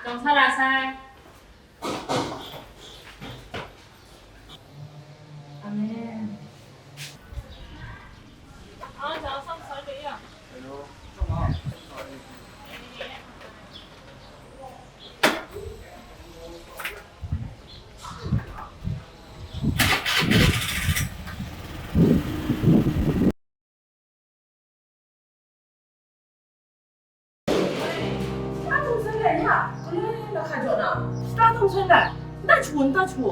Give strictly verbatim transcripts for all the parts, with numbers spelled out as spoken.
Zong sa ra sai. Amen. Shita htung sen let ya, galoi la hkra jaw na. Shita htung sen let, nta hku, nta hku.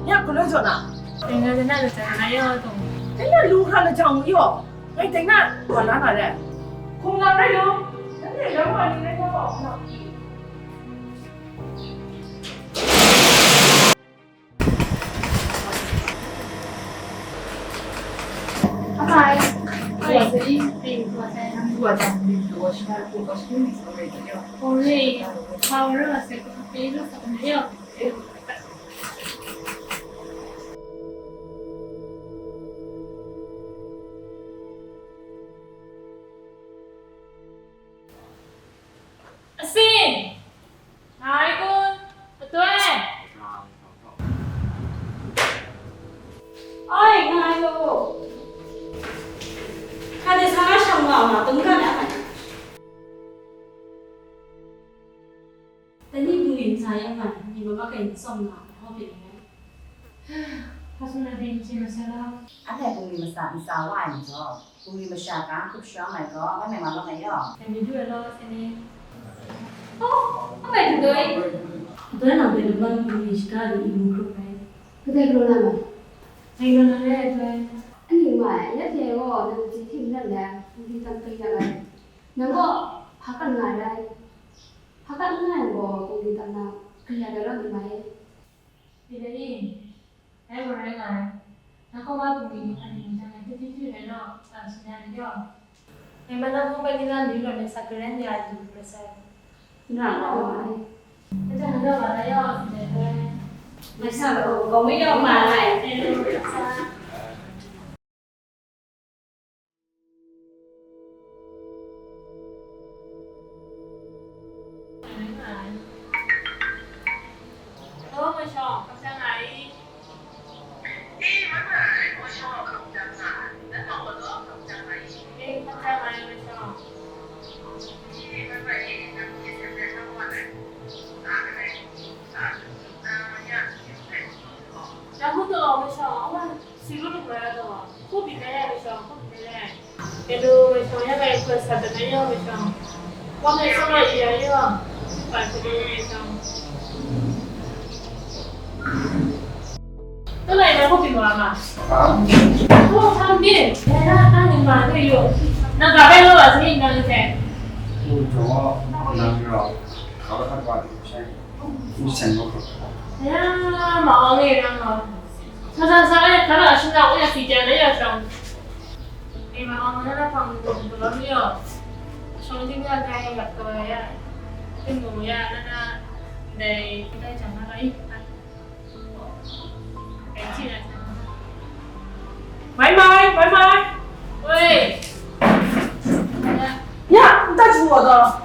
Ya, galoi jaw na. Dai na, dai na, dai na, ya, dong. Dai na, lu hkra la jang u yaw. Ngai dai na, wa la na re. Hkum lang rai lu. Nanhte lam wa ni rai nga wa hkum lang. Asin! Ngai kun? Atoi? Ai, ngai lo. Ka de sa shang wa ma tung ka na. Dai ni bungli ntsa yang ngai, ni mama kai n tsawm nga, hkawhpyi ai. Hpa sung na ding hpyi masha la? Anhte bungli masa ntsa wa ai majaw, bungli masha ga hkrup sharawng ai gaw, mai mai wa lawm ai yaw. Dai ni du ai law, se ni. Oh, a mai du doi. Doi nang doi du bang bungli shaga ni i mu hkrup ai. Kadai galaw na ma? Ngai galaw na re ai doi. Ani mai, ya hte gaw, nang ji htim lam le, bungli tam kai ya ai. Nang gaw, hpa kan nga ai. Hpa kan nga yang gaw, bungli tam na, kaya da rawt ni mai. Ni dai ni, dai gaw rai nga ai. Nang kaw ma bungli ni hpa ni ni jang ai, hti hti rai naw, tsa sha ya ni yaw. Ngai ma nang hpung bai ni na ni rawt ai sa karen ya ai du rai sai. N ra gaw ai. Dai jang nang gaw wa na yaw, si dai dai. Mai sa gaw, gaw mai yaw ma ai. Dai dai, sa. Hkoi sa dan ai yaw, hkoi sa. Wa ngai sa na i ai yaw. Hkoi sa dan ai yaw. Talai na hkoi wa ma. Hkoi sa mi. Dai na, na ni ma de yaw. Na ga bai lo wa si na ni se. Hkoi sa wa, na ni ra. Ka ba ka ba de sai. Hkoi sa wa. Ya, ma wa ngai na ma. Sa sa sa ai, hkara shingkang e si jan ai ya shawng. E ma ong na na hpang du du la mi yaw. Shawng ting ya kai yak taw ya. Ting mu ya na na dai dai jan na ai. Ai chi na. Mai mai, mai mai. Wei. Ya, n ta chu wa ta.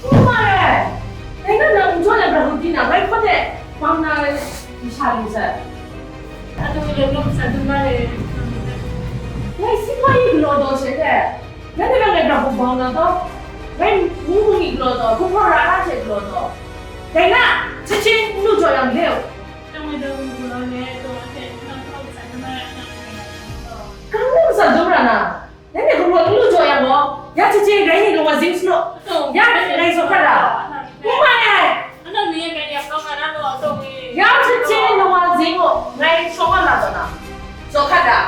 N ma e, dai na nang n jaw ai pra hku di na, ngai hpawt e bang na ai masha ling sai. Ngai si hpa yi galaw taw she hte, ngai hpe nang ngai pra hku bang na taw, ngai mung mung yi galaw taw, hkungga ra ra she galaw taw, dai na, chyahkyin n lu jaw yang le u. Gang nang sa dum ra na, nanhte hkungga n lu jaw yang gaw, ya chyahkyin rai ni lung wa zing sanu, ya rai zaw hkra ra, n mai ai. Ya chyahkyin lung wa zing u, ngai shawng wa la zaw na, zaw hkra ra.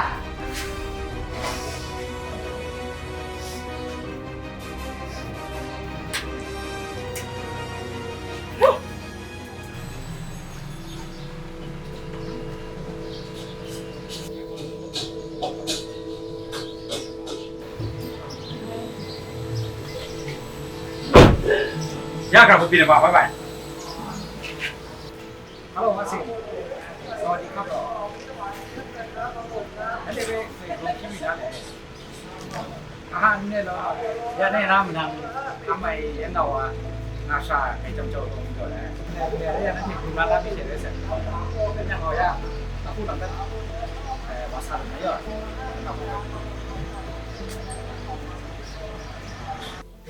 Ya, kra hku pyi na ba, bye bye. Hello, Masi. Sawadee khap. Anyway, wait, wait, wait, wait. Aha, n-, ne law, ya ne na manang, amai yan nau a, nga sha, ngai jam jau taw n taw le. Ne, ne, ya na ni kun ma la mi she le se. Ne nau ya, na ku nang da. Eh, wa sa na yo. Na ku.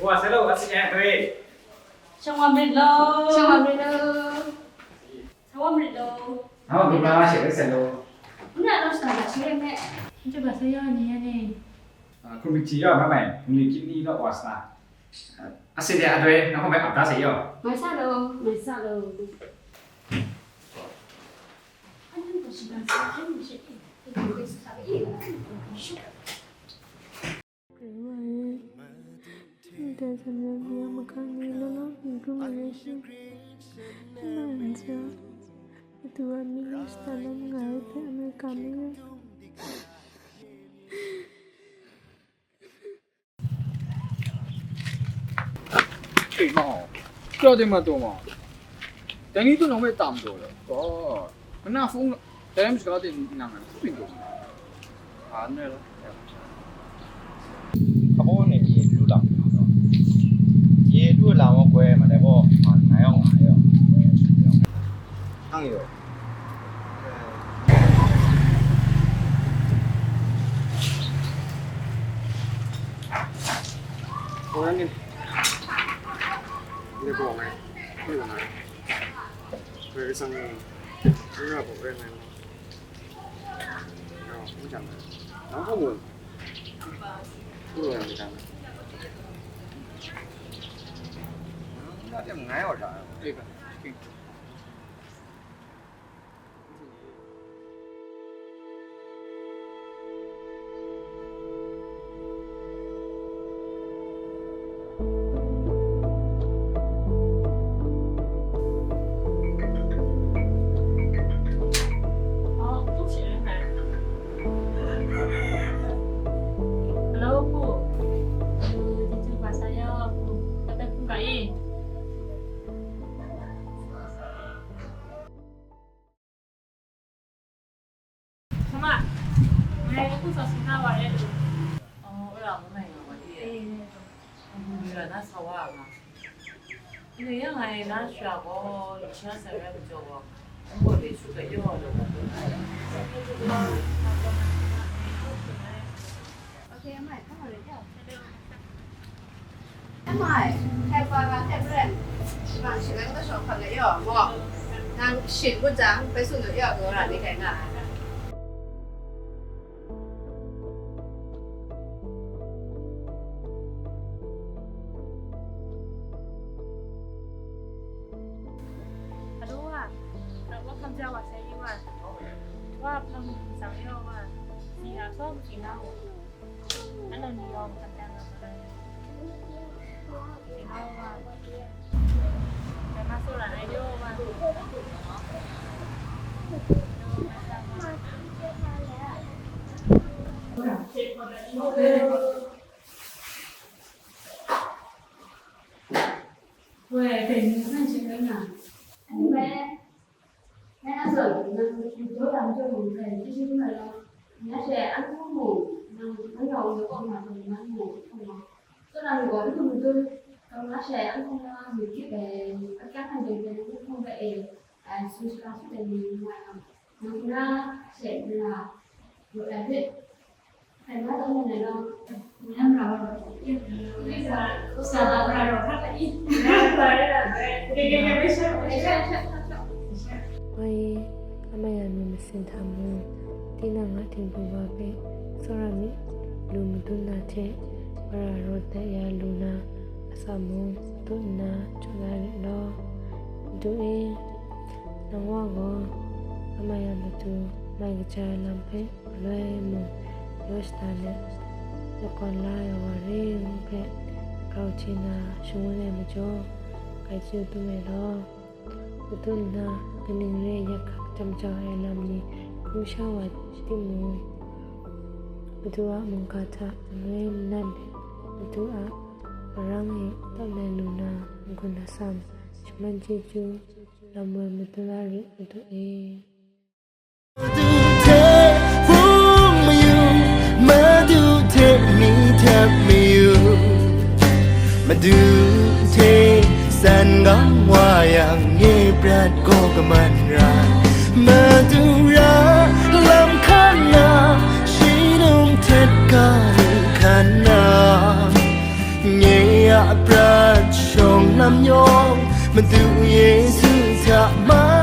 Wa se lo, wa si ne, doi. Shang wa mrit lo. Shang wa mrit lo. Shang wa mrit lo. Aw, gu la ma she le se lo. N na lo sa na shi le me. N ce ba sa ya ni ya ni. Ah, kung mi ji yaw na mai, kung mi kip ni law wa sa. Ah, a se de a doi, na hom bai ap da se yaw. Mai sa lo, mai sa lo. Dai sa na ni a makang ni lo lo, ni kung mi shi. Na n ja. Adu a mi lo sa na nga ai pe a mai ka mi lo. Ei, ma, kra de ma taw ma. Dai ni tu nang hpe tam taw le. Gaw, mana hpung, dai lam shaga de nang ngai hpung byin taw ma. A, n rai la. Hpa baw ne pyi lu lam. Ye lu lam wa goi ma dai gaw, ma ngai yawng nga yo. Ang yo. Ora ni. Ni ko ngai. Ni ko ngai. Ora sang ni. Ni ko ora ngai. Yo, ni jang. Nang ko mo. Ko ora ni jang. Ni na tem ngai ora. Ni ka. Hello, Pu. Aduh, cucu bahasa ya, Pu. Kata Pu ka i. Sama, ngai ku sa suna wa e lu. Oh, ora mo mai nga wa di. Eh, ngai la na sa wa nga. Ni ya ngai na sha ko, ni sha sa ra ko jo ko. Ko de su ka yo lo. Okay, mai, come on, yeah. Hello. Amai, hkrai pa ga hkrai pren, shibang shinggan kashawng hkang de yaw, maw? Nang shin ngut jang, bai tsun u yaw, gaw ra ni hkrai nga ai. Alo wa, wa hkam ja wa sai wa, wa hpang tsang yaw wa, si a sawng si na wu. Woi, dai ni hkan sha kau na. Anhte bai, ngai na zawn, nang daw lam jaw mung hkrai n chye lu ai law, nang she an hkung mung, nang, nang yawng yawkawng na hkawng nang mung hkung gaw, tsawra mi gaw n lu madun, kau na she an hkung na mi kyip ai, akyang hkan deng hpe nang hkung hpe e, ai, tsun shaga sut ai ni n nga ai, nang hkung na she nna, rawt ai hpe. Mai, amai a mi masin hta mung, tinang a htingbu wa hpe tsawra mi lu madun na hte, wara rawt dat ya lu na, atsam mung du nna jaw la rit law. Madu e, nang wa gaw, amai a matu mai kaja ai lam hpe, Galoi mung yaw shada let, lakawn la ai wa re ngu hpe grau hte na shangun ai majaw, grai chyu dum ai law. Hkudun nna, kaning re ai yak hkak jam jau ai lam ni hkrum sha wa timung, Madu a mungga hta galoi manat let, Madu a marang e tawn ai lu na n-gun atsam shaman chyeju lam woi madun a rit, Madu e. Madu hte hpung mayu, Madu hte mi htet mi Wa yang nye prat gaw kaman ra, Madu ra lam hkan na, shi num htet ga lu hkan na, nye a prat shawng lam yawng, Madu Yesu hta ma